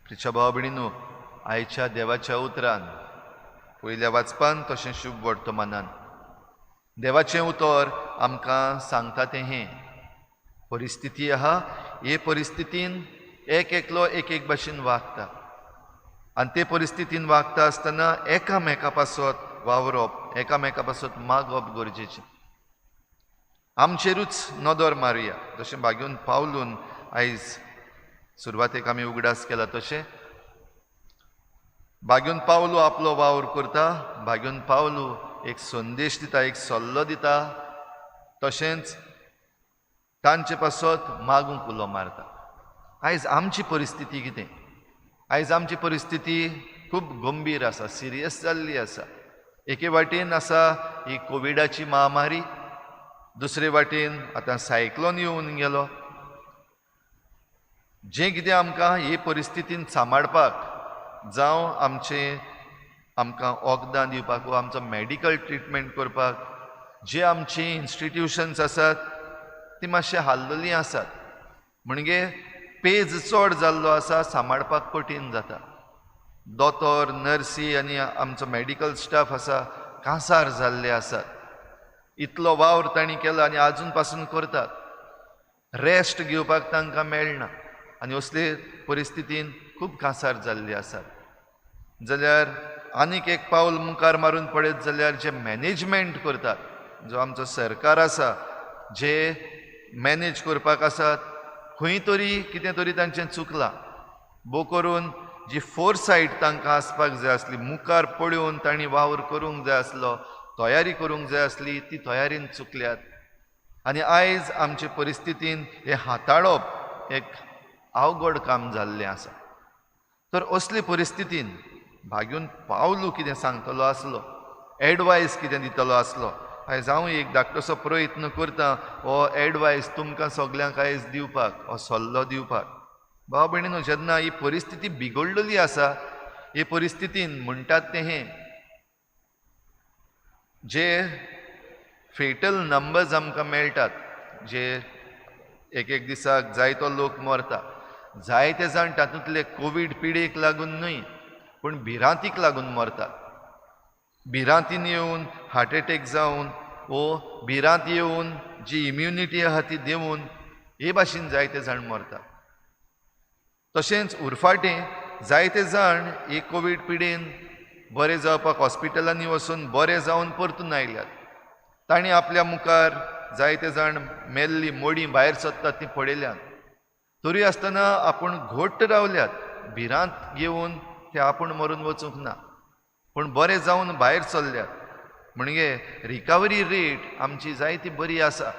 प्रिच्या भाव भयणीनो, आयच्या देवाच्या उतरान पयल्या वाचपान तशें शुभ वर्तमानान देवाचें उतर आमकां सांगता तें हें परिस्थिती आहा. हे परिस्थितीन एक एकलो एक एक भाशेन वागता आनी ते परिस्थितीन वागता आसतना एकामेका पासत वावरप, एकामेका पासत मागप गरजेचें. आमचेरूच नदर मारुया, जशें भाग्योन पावलून आयज सुरवातेक आमी उगडास केला तशें भाग्योन पावलू आपलो वावर करता, भाग्योन पावलू एक संदेश दिता, एक सल्लो दिता, तशेंच तांचे पासत मागूंक उलो मारता. आयज आमची परिस्थिती कितें? आयज आमची परिस्थिती खूब गंभीर आसा, सिरियस जाल्ली आसा. एके वाटेन आसा ही कोविडाची महामारी, दुसरे वाटेन आतां सायक्लोन येवन गेलो. जें कितें आमकां हे परिस्थितीन सांबाळपाक जावं आमचें आमकां वखदां दिवपाक वा आमचो मॅडिकल ट्रिटमेंट करपाक जे आमची इन्स्टिट्युशन्स आसात ती मातशें हाल्ललीं आसात, म्हणजे पेज चड जाल्लो आसा, सांबाळपाक कठीण जाता. दोतोर, नर्सी आनी आमचो मॅडिकल स्टाफ आसा कांसार जाल्ले आसात. इतलो वावर तांणी केला आनी आजून पासून करतात. रेस्ट घेवपाक तांकां मेळना आनी असले परिस्थितीन खूब कांसार जाल्ले आसात. जाल्यार आनीक एक पावल मुखार मारून पळयत जाल्यार जे मॅनेजमेंट करतात, जो आमचो सरकार आसा, जे मॅनेज करपाक आसात, खंय तरी कितें तरी तांचें चुकलां. भोव करून जी फोरसायट तांकां आसपाक जाय आसली, मुखार पळोवन तांणी वावर करूंक जाय आसलो, तयारी करूंक जाय आसली, ती तयारीन चुकल्यात. आनी आयज आमचे परिस्थितीन हें हाताळप एक अवघड काम जाल्लें आसा. तर असले परिस्थितीन भाग्यून पावलू कितें सांगतलो आसलो, एडवायस कितें दितलो आसलो, आयज हांव एक धाकटोसो प्रयत्न करता हो एडवायस तुमकां सगल्यांक आयज दिवपाक, हो सल्लो दिवपाक. भाव भयणीनो, जेन्ना ही परिस्थिती बिगडलेली आसा, हे परिस्थितीन म्हणटात तें हें जे फेटल नंबर्स आमकां मेळटात, जे एक एक दिसाक जायतो लोक मरता, जायते जाण तातूंतले कोवीड पिडेक लागून न्हय पूण भिरांतीक लागून मरतात. भिरांतीन येवन हार्ट एटॅक जावन वो भिरांत येवन जी इम्युनिटी आहा ती देंवून हे भाशेन जायते जाण मरतात. तशेंच उरफाटें जायते जाण हे कोवीड पिडेन बरे जावपाक हॉस्पिटलांनी वचून बरे जावन परतून आयल्यात. तांणी आपल्या मुखार जायते जाण मेल्ली मोडीं भायर सरतात ती पळयल्यात, तरी आसतना आपूण घोट्ट रावल्यात, भिरांत घेवन ते आपूण मरून वचूंक ना पूण बरे जावन भायर सरल्यात. म्हणजे रिकवरी रेट आमची जायती बरी आसा.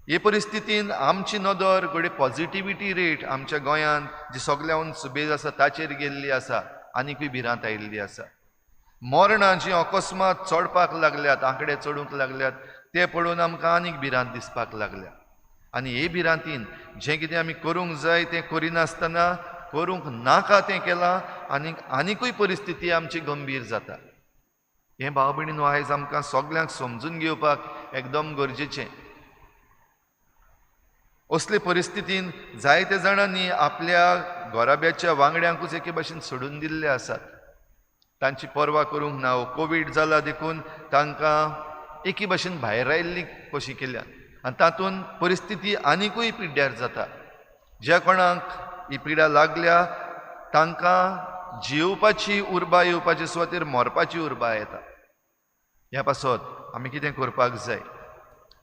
हे परिस्थितीन आमची नदर घडये पॉजिटिविटी रेट आमच्या गोंयांत जी सगल्याहून सुबेज आसा ताचेर गेल्ली आसा, आनीकूय भिरांत आयिल्ली आसा. मरणां जी अकस्मात चडपाक लागल्यात, आंकडे चडूंक लागल्यात, ते पळोवन आमकां आनीक भिरांत दिसपाक लागल्या. आनी हे भिरांतीन जें कितें आमी करूंक जाय तें करिनासतना करूंक नाका तें केलां आनीक आनिकूय परिस्थिती आमची गंभीर जाता. हें भाव भयणीनो आयज आमकां सगल्यांक समजून घेवपाक एकदम गरजेचें. असले परिस्थितीन जायते जाणांनी आपल्या घराब्याच्या वांगड्यांकूच एके भाशेन सोडून दिल्ले आसात, तांची पर्वा करूंक ना. कोवीड जाला देखून तांकां एके भाशेन भायर आयिल्ली कशी केल्या आनी तातूंत परिस्थिती आनिकूय पिड्ड्यार जाता. ज्या कोणाक ही पिडा लागल्या तांकां जियोवपाची उर्बा येवपाची सुवातेर मरपाची उर्बा येता. ह्या पासत आमी कितें करपाक जाय?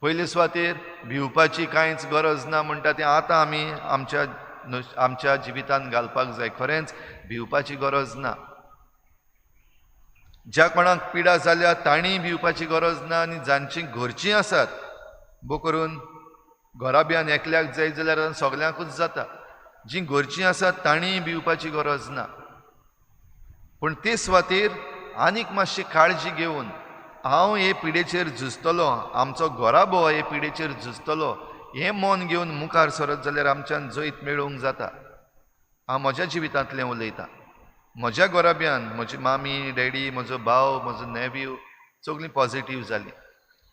पयले सुवातेर भिवपाची कांयच गरज ना म्हणटा तें आतां आमी आमच्या जिवितांत घालपाक जाय. खरेंच भिवपाची गरज ना. ज्या कोणाक पिडा जाल्या तांणी भिवपाची गरज ना आनी जांची घरचीं आसात, भोव करून घराब्यान एकल्याक जाय जाल्यार सगल्यांकूच जाता, जीं घरचीं आसात तांणीय भिवपाची गरज ना. पूण ते सुवातेर आनीक मातशी काळजी घेवन हांव हे पिडेचेर झुजतलो, आमचो घराबो हे पिडेचेर झुजतलो हें मन घेवन मुखार सरत जाल्यार आमच्यान जैत मेळोवंक जाता. हांव म्हज्या जिवितांतलें उलयतां. म्हज्या घराब्यान म्हजी मामी, डॅडी, म्हजो भाव, म्हजो नेव्यू सगळीं पॉजिटीव जालीं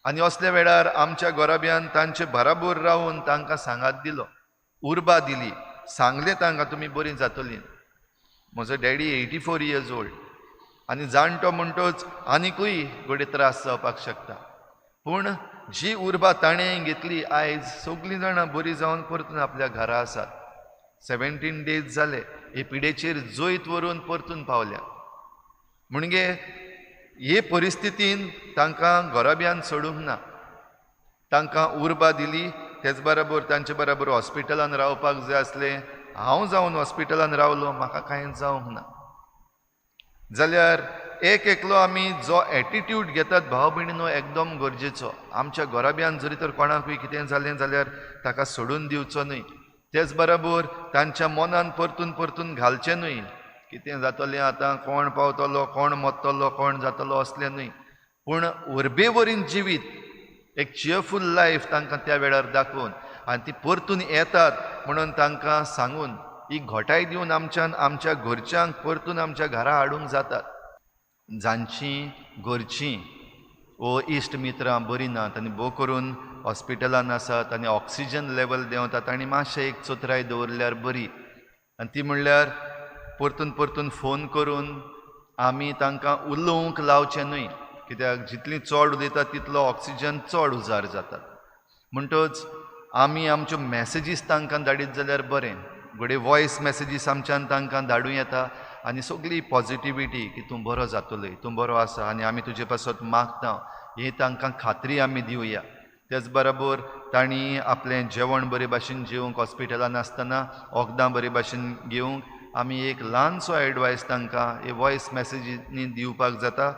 आनी असल्या वेळार आमच्या घराब्यान तांचे बराबर रावून तांकां सांगात दिलो, उर्बा दिली. सांगलें तांकां तुमी बरीं जातलीं. म्हजो डॅडी 84 इयर्स ओल्ड आनी जाणटो म्हणटोच आनिकूय घडये त्रास जावपाक शकता, पूण जी उर्बा ताणें घेतली आयज सगळीं जाणां बरीं जावन परतून आपल्या घरा आसात. 17 डेज जाले हे पिडेचेर जैत व्हरून परतून पावल्या. म्हणजे हे परिस्थितीन तांकां घराब्यान सोडूंक ना, तांकां उर्बा दिली. तेच बराबर तांचे बराबर हॉस्पिटलान रावपाक जाय आसलें, हांव जावन हॉस्पिटलान रावलो, म्हाका कांय जावंक ना. जाल्यार एक एकलो आमी जो एटिट्यूड घेतात भाव भयणीनो एकदम गरजेचो. आमच्या घराब्यान जरी तर कोणाकूय कितें जालें जाल्यार ताका सोडून दिवचो न्हय, तेच बराबर तांच्या मनान परतून परतून घालचें न्हय, कितें जातलें आतां, कोण पावतलो, कोण मरतलो, कोण जातलो असलें न्हय, पूण उर्बेवरीन जिवीत एक चियरफूल लायफ तांकां त्या वेळार दाखोवन आनी ती परतून येतात म्हणून तांकां सांगून ही घोटाय दिवन आमच्यान आमच्या घरच्यांक परतून आमच्या घरा हाडूंक जातात. जांची घरचीं वो इश्ट मित्रां बरीं नात आनी भोव करून हॉस्पिटलान आसात आनी ऑक्सिजन लेवल देंवता, तांणी मातशें एक चतुराय दवरल्यार बरी. आनी ती म्हणल्यार परतून परतून फोन करून आमी तांकां उलोवंक लावचें न्हय, कित्याक जितली चड उलयता तितलो ऑक्सिजन चड उजार जाता. म्हणटच आमी आमच्यो मॅसेजीस तांकां धाडीत जाल्यार बरें, घडये वॉयस मॅसेजीस आमच्यान तांकां धाडूं येता आनी सगळी पॉजिटिविटी की तूं बरो जातलोय, तूं बरो आसा आनी आमी तुजे पासत मागता, ही तांकां खात्री आमी दिवया. तेच बराबर तांणी आपलें जेवण बरे भाशेन जेवंक हॉस्पिटलान आसतना वखदां बरे भाशेन घेवंक आमी एक ल्हानसो एडवायस तांकां हे वॉयस मॅसेजींनी दिवपाक जाता.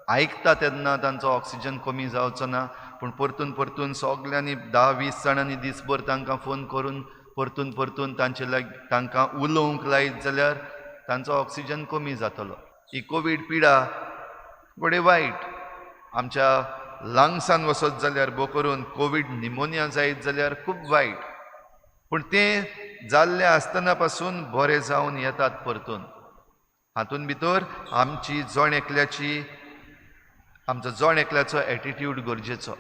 आयकता तेन्ना तांचो ऑक्सिजन कमी जावचो ना, पूण परतून परतून सगल्यांनी 10-20 जाणांनी दीसभर तांकां फोन करून परतून परतून तांचे लागीं तांकां उलोवंक लायत जाल्यार तांचो ऑक्सिजन कमी जातलो. ही कोवीड पिडा घडये वायट आमच्या लंग्सान वचत जाल्यार, भोव करून कोवीड निमोनिया जायत जाल्यार खूब वायट, पूण तें जाल्लें आसतना पासून बरें जावन येतात परतून. हातून भितर आमची जण एकल्याची आमचो जण एकल्याचो एटिट्यूड गरजेचो.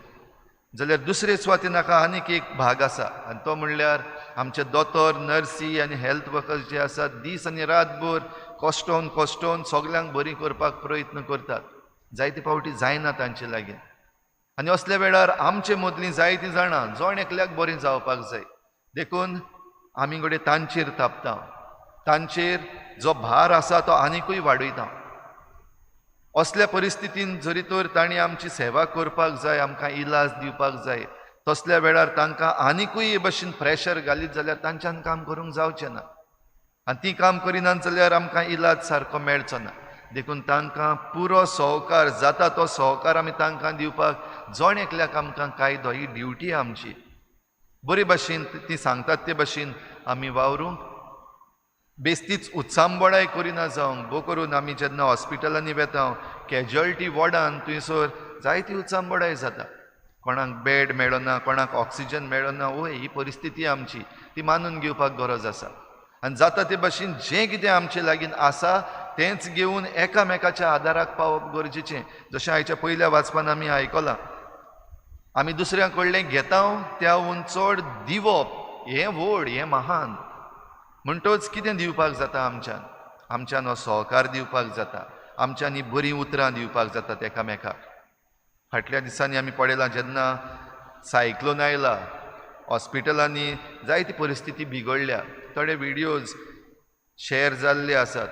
जाल्यार दुसरे सुवातेन हाका आनीक एक भाग आसा आनी तो म्हणल्यार आमचे दोतोर, नर्सी आनी हेल्थ वर्कर्स जे आसात दीस आनी रातभर कश्टोवन कश्टोवन सगल्यांक बरी करपाक प्रयत्न करतात. जायते फावटी जायना तांचे लागीं आनी असल्या वेळार आमचे मदलीं जायतीं जाणां जण एकल्याक बरें जावपाक जाय, देखून आमी घडये तांचेर तापता, तांचेर जो भार आसा तो आनिकूय वाडयता. असल्या परिस्थितीन जरी तर तांणी आमची सेवा करपाक जाय, आमकां इलाज दिवपाक जाय, तसल्या वेळार तांकां आनिकूय हे भशेन प्रेशर घालीत जाल्यार तांच्यान काम करूंक जावचें ना आनी तीं काम करिनात जाल्यार आमकां इलाज सारको मेळचो ना. देखून तांकां पुरो सहकार जाता तो सहकार आमी तांकां दिवपाक जण एकल्याक आमकां कायदो, ही ड्युटी आमची. बरे भाशेन ती सांगतात ते भाशेन आमी वावरूंक बेस्तीच उत्सांबळाय करिना जावंक. भोव करून आमी जेन्ना हॉस्पिटलांनी वेता कॅज्युअल्टी वॉर्डान थंयसर जायती उचांबळाय जाता, कोणाक बेड मेळना, कोणाक ऑक्सिजन मेळना. वय ही परिस्थिती आमची, ती मानून घेवपाक गरज आसा आनी जाता ते भाशेन जें कितें आमचे लागीं आसा तेंच घेवन एकामेकाच्या आदाराक पावप गरजेचें. जशें आयच्या पयल्या वाचपान आमी आयकलां, आमी दुसऱ्यां कडलें घेता त्याहून चड दिवप हें व्हड, हें महान. म्हणटच कितें दिवपाक जाता आमच्यान? आमच्यान हो सहकार दिवपाक जाता, आमच्यान ही बरीं उतरां दिवपाक जातात एकामेकाक. फाटल्या दिसांनी आमी पळयलां जेन्ना सायक्लोन आयला हॉस्पिटलांनी जायती परिस्थिती बिगडल्या, थोडे व्हिडियोज शेअर जाल्ले आसात.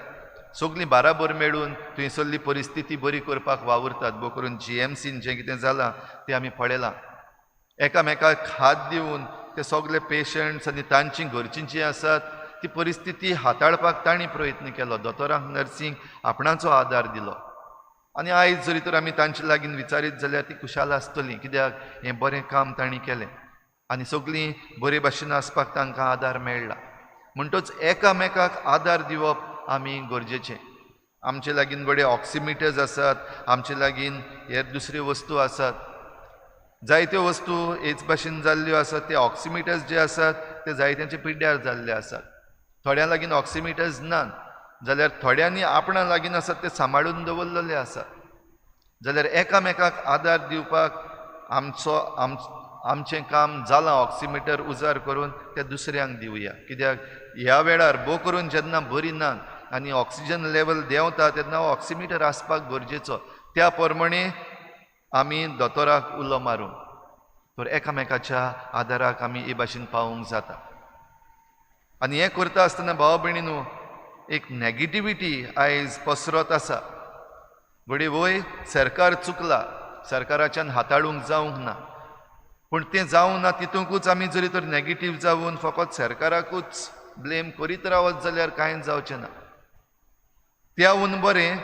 सगळीं बाराबर मेळून थंयसरली परिस्थिती बरी करपाक वावुरतात. भोव करून जीएमसीन जें कितें जालां तें आमी पळयलां. एकामेकाक हात दिवन ते सगळे पेशंट्स आनी तांची घरचीं जीं आसात ती परिस्थिती हाताळपाक तांणी प्रयत्न केलो, दोतोरांक नर्सींक आपणाचो आदार दिलो. आनी आयज जरी तर आमी तांचे लागीं विचारीत जाल्यार ती खुशाल आसतली, कित्याक हें बरें काम तांणी केलें आनी सगळीं बरे भाशेन आसपाक तांकां आदार मेळ्ळा. म्हणटच एकामेकाक आदार दिवप आमी गरजेचें. आमचे लागीं घडये ऑक्सिमिटर्स आसात, आमचे लागीं हेर दुसऱ्यो वस्तू आसात, जायत्यो वस्तू हेच भाशेन जाल्ल्यो आसात. ते ऑक्सिमिटर्स जे आसात ते जायत्यांचे पिड्ड्यार जाल्ले आसात. थोड्यां लागीं ऑक्सिमिटर्स ना जाल्यार थोड्यांनी आपणा लागीं आसात ते सांबाळून दवरलेले आसात. जाल्यार एकामेकाक आदार दिवपाक आमचो आमचें काम जालां. ऑक्सिमिटर उजार करून ते दुसऱ्यांक दिवया, कित्याक ह्या वेळार भोव करून जेन्ना बरी ना आनी ऑक्सिजन लेवल देंवता तेन्ना ऑक्सिमिटर आसपाक गरजेचो. त्या प्रमाणे आमी दोतोराक उलो मारूंक तर एकामेकाच्या आदाराक आमी हे भाशेन पावूंक जाता. आनी हें करता आसतना भाव भयणीनू एक नॅगेटिविटी आयज पसरत आसा. घडये वय सरकार चुकला, सरकाराच्यान हाताळूंक जावंक ना, पूण तें जावंक ना तितूंकूच आमी जरी तर नॅगेटीव जावन फकत सरकाराकूच ब्लेम करीत रावत जाल्यार कांय जावचें ना. त्याहून बरें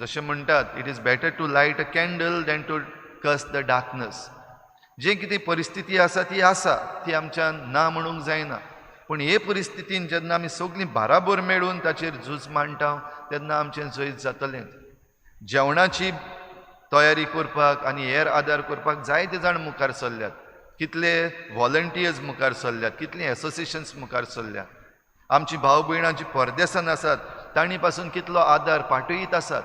जशें म्हणटात, it is better to light a candle than to curse the darkness. जे कितें परिस्थिती आसा ती आसा, ती आमच्यान ना म्हणूंक जायना, पूण हे परिस्थितीन जेन्ना आमी सगळीं बाराबर मेळून ताचेर झूज मांडटा तेन्ना आमचें जैत जातलें. जेवणाची तयारी करपाक आनी हेर आदार करपाक जायते जाण मुखार सरल्यात, कितले वॉलंटियर्स मुखार सरल्यात, कितलीं एसोसिएशन्स मुखार सरल्यात. आमची भाव भयणां जी परदेसान आसात तांणी पासून कितलो आदार पाठयत आसात.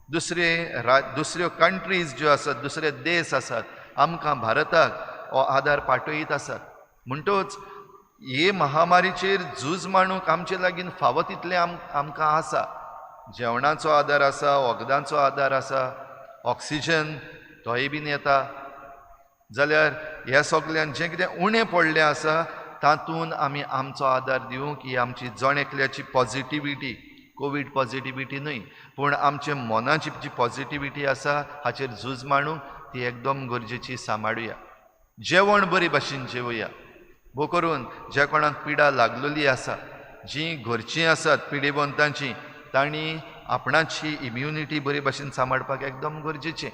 दुसऱ्यो कंट्रीज ज्यो आसात, दुसरे देश आसात, आमकां भारताक हो आदार पाठयत आसात. म्हणटच हे महामारीचेर झूज मांडूंक आमचे लागीं फावो तितलें आमकां आसा. जेवणाचो आदार आसा, वखदांचो आदार आसा, ऑक्सिजन तोय बीन येता. जाल्यार ह्या सगल्यान जें कितें उणें पडलें आसा तातूंत आमी आमचो आदार दिवंक ही आमची जण एकल्याची पॉजिटिविटी, कोवीड पॉजिटिविटी न्हय पूण आमचे मनाची जी पॉजिटिविटी आसा हाचेर झूज मांडूंक ती एकदम गरजेची सांबाळुया. जेवण बरे भाशेन जेवया, भोव करून ज्या कोणाक पिडा लागलेली आसा, जीं घरचीं आसात पिडेवंतांची, तांणी आपणाची इम्युनिटी बरे भाशेन सांबाळपाक एकदम गरजेचें.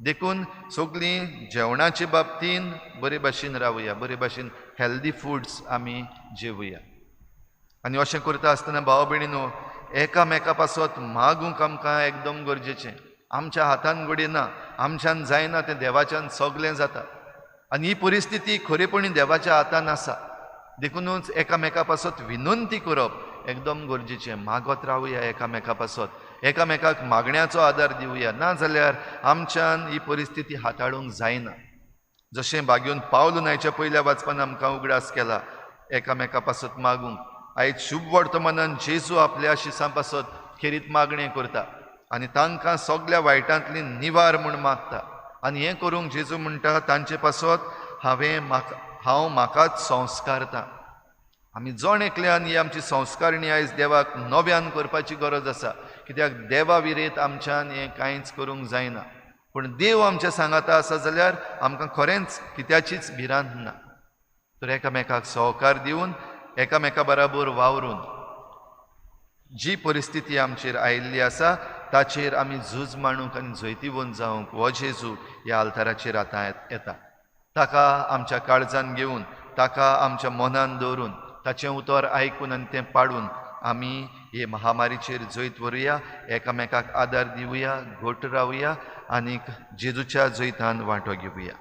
देखून सगळीं जेवणाचे बाबतीन बरे भाशेन रावया, बरे भाशेन हेल्दी फुड्स आमी जेवया. आनी अशें करता आसतना भाव भयणीनो एकामेका पासत मागूंक आमकां एकदम गरजेचें. आमच्या हातान घडये ना, आमच्यान जायना, तें देवाच्यान सगळें जाता. आनी ही परिस्थिती खरेपणी देवाच्या हातान आसा. देखुनूच एकामेका पासत विनंती करप एकदम गरजेचें. मागत रावया एकामेका पासत, एकामेकाक मागण्याचो आदार दिवया, ना जाल्यार आमच्यान ही परिस्थिती हाताळूंक जायना. जशें बागेवन पावल न्हायच्या पयल्या वाचपान आमकां उगडास केला एकामेका पासत मागूंक. आयज शुभ वर्तमानान जेजू आपल्या शिसां पासत खेरीत मागणें करता आनी तांकां सगल्या वायटांतली निवार म्हूण मागता. आनी हें करूंक जेजू म्हणटा तांचे पासत हांव म्हाकाच संस्कारता. आमी जण एकल्यान ही आमची संस्कारणी आयज देवाक नव्यान करपाची गरज आसा. कित्याक देवा विरेत आमच्यान हें कांयच करूंक जायना, पूण देव आमच्या सांगाता आसा जाल्यार आमकां खरेंच कित्याचीच भिरांत ना. तर एकामेकाक सहकार दिवन एकामेका बराबर वावरून जी परिस्थिती आमचेर आयिल्ली आसा ताचेर आमी झूज मांडूंक आनी जैतिवंत जावंक हो जेजू ह्या आल्ताराचेर आतां येता. ताका आमच्या काळजान घेवन, ताका आमच्या मनान दवरून, ताचें उतर आयकून आनी तें पाडून आमी हे महामारीचेर जैत व्हरुया, एकामेकाक आदार दिवया, घट रावया आनीक जेजूच्या जैतान वांटो घेवया.